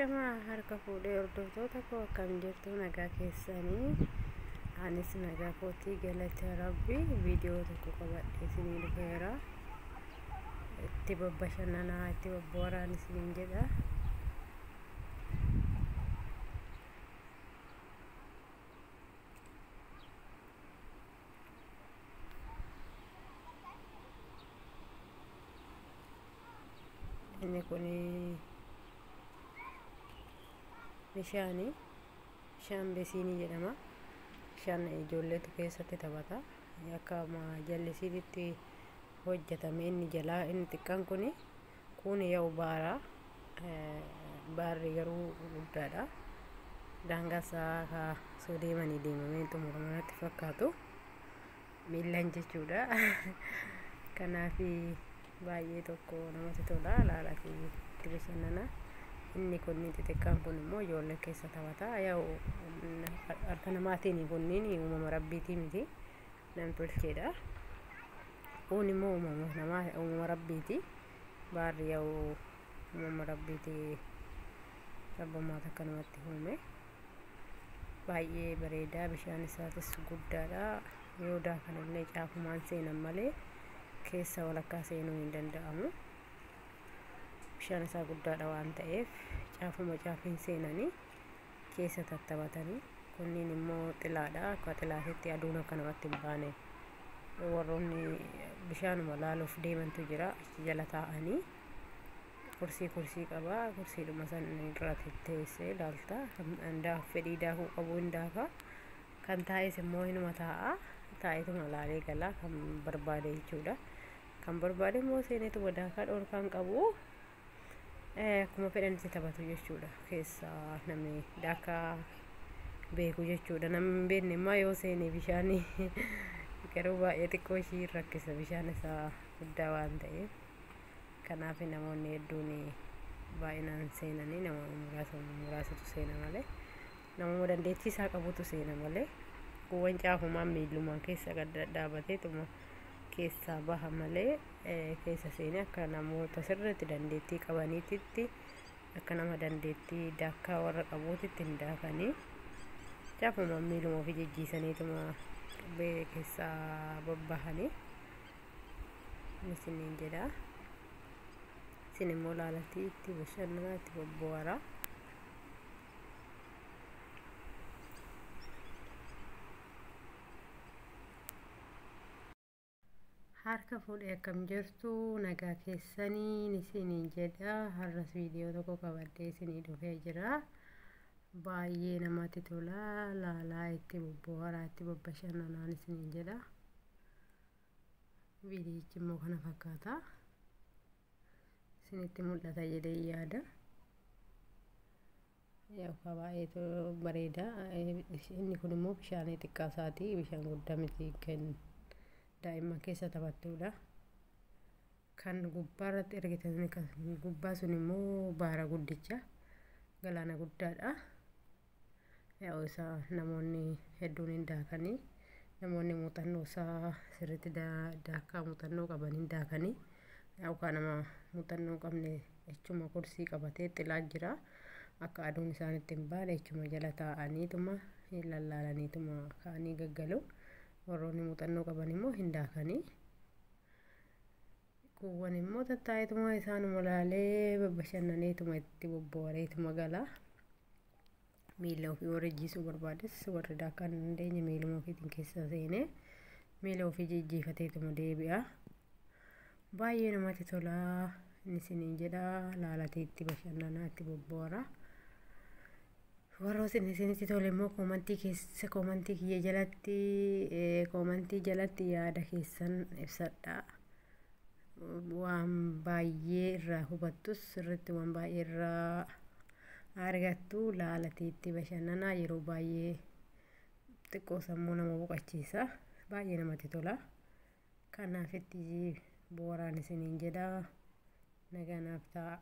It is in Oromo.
Ashamaa harka fuudhee hordoftoota koo, akkam jirtu? Nagaa keessanii? Anis nagaa kootii, galata Rabbi. Viidiyoo tokko qabadhee isinii dhufeera. Itti babbashannanaa, itti babbooraan isiniin jedha. Inni kun bishaani, bishaan besiinii jedhama. Bishaan ijoolleetu keessatti taphata. Akka jallisiitti hojjetame. Inni jalaa inni xiqqaan kun yaa'u baara. Baarri garuu guddaadha. Daangaa isaa osoo deemanii deemamee xumurama natti fakkaatu, miillan jechuudha. Kanaaf baay'ee tokko namatti tola, laalaa fi itti bashannana. Inni kun xixiqqaan kun immoo ijoollee keessa taphata. Yaa'u harka namaatiin, kunniin uumama Rabbiitii miti, nam tolcheedha. Kun immoo uumama namaa, uumama Rabbiiti. Baarri yaa'u uumama Rabbiiti, Rabbummaatu akkanumatti uume. Baay'ee bareedaa, bishaan isaatis guddaadha. Yoo daakanillee caafumaan seenan malee keessa walakkaa seenuu hin danda'amu. Bishaan isaa guddaadha waan ta'eef caafuma caafiin seenanii keessa tattaphatanii. Kunniin immoo xilaadha. Akka xilaatitti aduun akka namatti hin baane warroonni bishaanuma laaluuf deemantu jira. Achi jala taa'anii, kursii qaba. Kursiidhuma san irra teessee ilaalta. Fedhii daakuu qabu hin daaka, kan taa'es immoo hinuma taa'a, taa'eetuma laalee gala kan barbaade jechuudha. Kan barbaade immoo seeneetuma daakaa, dhoorkaan qabu. Akkuma fedhanitti taphatu jechuudha keessa namni daakaa beeku jechuudha. Namni hin beekne immoo yoo seene bishaan garuu baay'ee xiqqoo ishii rakkisa, bishaan isaa guddaa waan ta'eef. Kanaaf namoonni hedduun baay'inaan seenanii, nama muraasa muraasatu seena malee, namuma dandeettii isaa qabutu seena malee, kuuwwan caafumaan miillumaan keessa gad dhadhaabateetuma keessaa baha malee, keessa seenee akka namoota sirriitti dandeettii qabaniititti, akka nama dandeettii daakaa warra qabuutitti hin daakanii. Caafumaan miiluma ofii jijjiisaniituma keessaa babbahanii isiniin jedha. Isin immoo laalatii itti bashannanaa, itti bobbo'araa. Harka fuudhee, akkam jirtu? Nagaa keessanii isiniin jedha. Har'as viidiyoo tokko qabadhee isinii dhufee jira. Baay'ee namatti tola, laalaa itti bobbo'araa, itti babbashannanaan isiniin jedha. Viidiyichi immoo kana fakkaata, isinitti mul'ata jedhee yaada. Yookaan baay'ee bareeda. Inni kun immoo bishaan xiqqaa isaati, bishaan guddaa miti, kan daa'imman keessa taphattudha. Kan gubbaa irratti argitan, kan gubbaa sun immoo baara guddicha, galaana guddaadha. Yaa'u isaa namoonni hedduun hin daakanii, namoonni muuxannoo isaa sirriitti daakaa muuxannoo qaban hin daakanii. Yookaan nama muuxannoo hin qabne jechuma kursii qabatee xilaa jira. Akka aduun isaanitti hin baane jechuma jala taa'aniituma lallaalaniituma ka'anii gaggalu. Warroonni muuxannoo qaban immoo hin daakanii. Kuuwwan immoo tattaa'eetuma isaanuma laalee babbashannaneetuma itti bobbo'areetuma gala. Miila ofii warri jijjiisuu barbaades, warri daakaa hin dandeenye miiluma ofiitiin keessa seenee miila ofii jijjiifateetuma deebi'a. Baay'ee namatti tola inni isiniin jedha, laalatee itti bashannanaa, itti bobbo'ara. Warra isinitti tole immoo koomantii keessa, koomantii kiyya jalatti, koomantii jalatti yaada keessan ibsadha. Waan baay'ee irraa hubattus, sirriitti waan baay'ee irraa argattu. Laalatee itti bashannanaa, yeroo baay'ee xiqqoo sammuu nama boqochiisa. Baay'ee namatti tola. Kanaaf itti booraan isiniin jedha. Nagaa naaf ta'a.